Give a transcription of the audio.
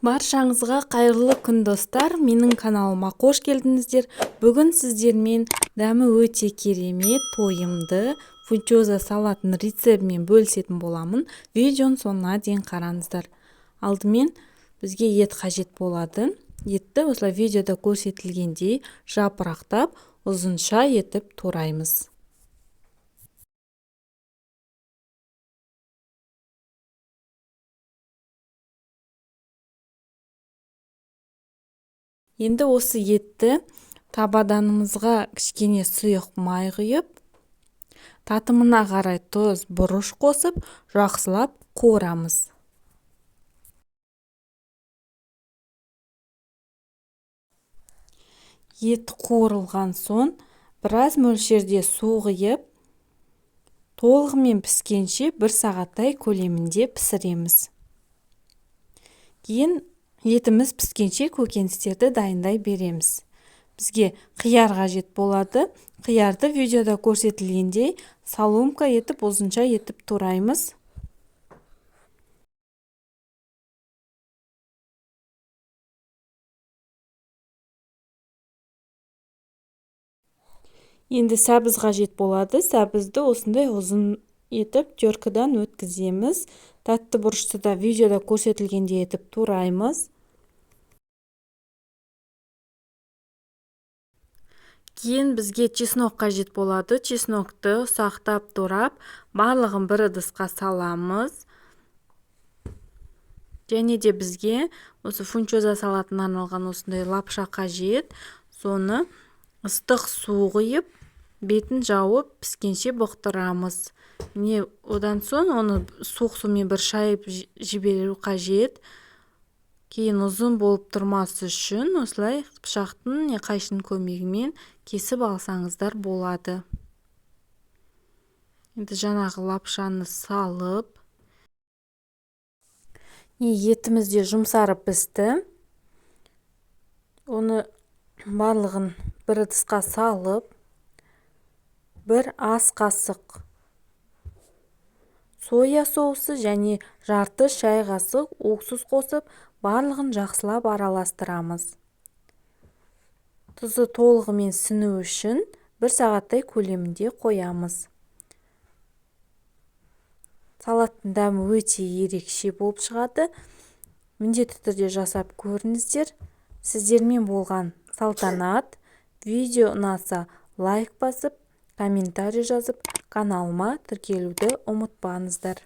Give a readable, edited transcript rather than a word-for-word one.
Баршаңызға қайырлы күн, достар! Менің каналыма қош келдіңіздер. Бүгін сіздермен дәмі өте керемет, тойымды фунчоза салатының рецептімен бөлісетін боламын. Видеоның соңына дейін қараңыздар. Алдымен бізге ет қажет болады. Етті осылай видеода көрсетілгендей жапырақтап, ұзынша етіп тураймыз. Енді осы етті табаданымызға кішкене сұйық май құйып, татымына қарай тұз, бұрыш қосып, жақсылап қуырамыз. Ет қуырылған соң біраз мөлшерде су құйып, толығымен піскенше бір сағаттай көлемінде пісіреміз. Кейін етіміз піскенше көкөністерді дайындай береміз. Бізге қияр қажет болады. Қиярды видеода көрсетілгендей соломка етіп, ұзынша етіп тураймыз. Енді сәбіз қажет болады. Сәбізді осындай ұзын етіп теркадан өткіземіз. Тәтті бұрышты да видеода көрсетілгендей етіп тураймыз. Кейін бізге чеснок қажет болады. Чеснокты ұсақтап турап, барлығын бір ыдысқа саламыз. Және де бізге осы фунчоза салатына арналған осындай лапша қажет. Соны ыстық су құйып, бетін жауып, піскенше бұқтырамыз. Міне, одан соң оны суық сумен бір шайып жіберу қажет. Кейін ұзын болып тұрмас үшін осылай пышақтың не қайшының көмегімен кесіп алсаңыздар болады. Енді жаңағы лапшаны салып, етіміз де жұмсарып пісті. Оны барлығын бір ыдысқа салып, бір ас қасық соя соусы және жарты шай қасық уксус қосып, барлығын жақсылап араластырамыз. Тұзы толығымен сіну үшін бір сағаттай көлемінде қоямыз. Салаттың дәмі өте ерекше болып шығады. Міндетті түрде жасап көріңіздер. Сіздермен болған Салтанат. Видео ұнаса лайк басып, комментарий жазып, каналыма тіркелуді ұмытпаңыздар.